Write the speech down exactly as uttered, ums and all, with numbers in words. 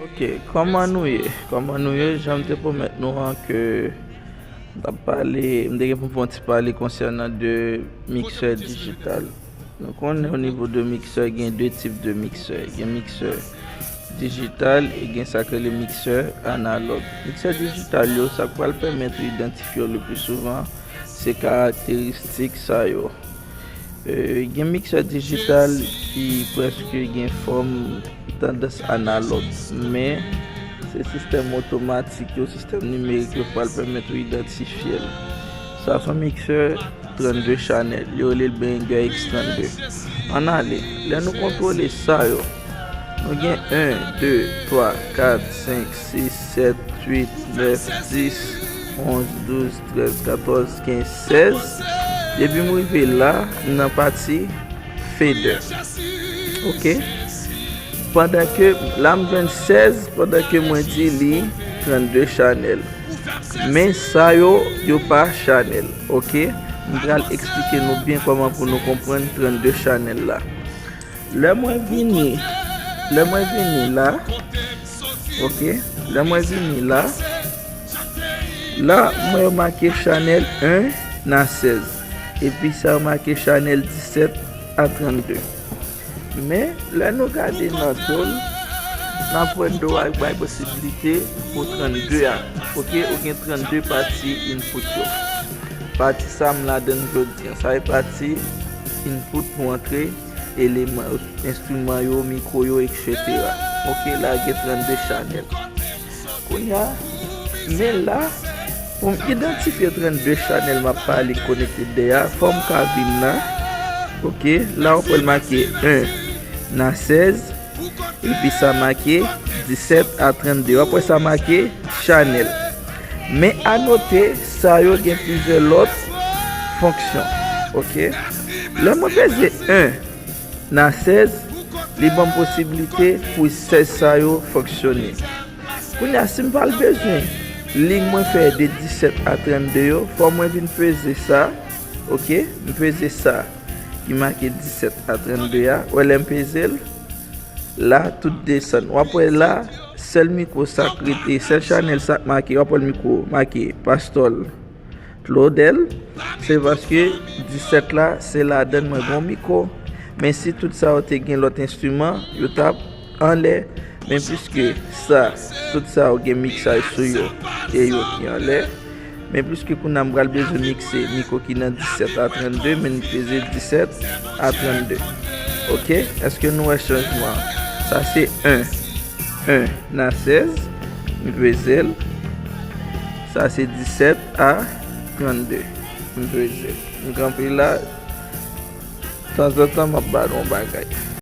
Ok, kòman nou ye? Kòman nou ye? Jan m te pwomèt nou an ke m t ap pale, m te gen pou m fè yon ti pale konsènan de miksè dijital. Nou konnen o nivo de miksè, gen de tip de miksè. Gen miksè dijital e gen sa k rele miksè analòg. Miksè dijital yo, sa k pral pèmèt ou idantifye yo le pli souvan, se karakteristik sa yo. E, gen miksè dijital ki prèske gen fòm tandans analòg, men se sistèm otomatik yo, sistèm nimerik yo k pral pèmèt ou idantifye l. Sa se yon miksè trannde chanèl, yo rele l Banger X trannde. Ann ale, lè nou kontwole sa yo, nou gen en, de, twa, kat, senk, sis, sèt, uit, nèf, dis, onz, douz, trèz, katòz, kenz, sèz. Depi m rive la, m nan pati fader. Ok? Pandan ke la m jwenn sèz, pandan ke mwen di li trannde chanèl. Men sa yo, yo pa chanèl. Ok? M pral eksplike nou byen kòman pou nou konprann trannde chanèl la. Lè mwen vini, lè mwen vini la, ok, lè mwen vini la, la, mwen yo make chanèl en nan sèz, epi sa yo make chanèl disèt a trannde. Men, lè nou gade nan do l, n ap wè do a bay posiblite pou trannde a, ok, ou gen trannde pati input yo. Pati sa m ladan l jodi a, sa e pati input pou antre eleman, enstriman yo, mikwo yo, etsetera. Ok, la gen trannde chanèl. Kounye a, men la, pou m idantifye trannde chanèl m ap pale konekte dèyè a, fò m ka vin la. Ok, la w ap wè l make en nan sèz, epi sa make disèt a trannde. W ap wè sa make chanèl. Men anote, sa yo gen plizyè lòt fonksyon. Ok, lè mwen peze en nan sèz, li ban m posiblite pou sèz sa yo fonksyone. Kounye a, si m pral bezwen liy mwen fè de disèt a trannde yo, fò mwen vin peze sa, ok, m peze sa ki make disèt a trannde a, wè lè m peze l, la, tout desann. W ap wè la, sèl mikwo sa k rete, sèl chanèl sa k make, w ap wè l mikwo make Pastòl Claudel, se paske disèt la, se ladan mwen gon mikwo. Men si tout sa yo te gen lòt enstriman, yo t ap anlè. Men piske sa, tout sa yo gen miksaj sou yo, e yo ki anlè. Men piske kounye a m pral bezwen mikse mikwo ki nan disèt a trannde, men m peze disèt a trannde. Ok? Èske nou wè chanjman an? Sa se en, en nan sèz, m peze l. Sa se disèt a trannde. M peze l. M kanpe la. Tanzantan, m ap ba nou yon bagay.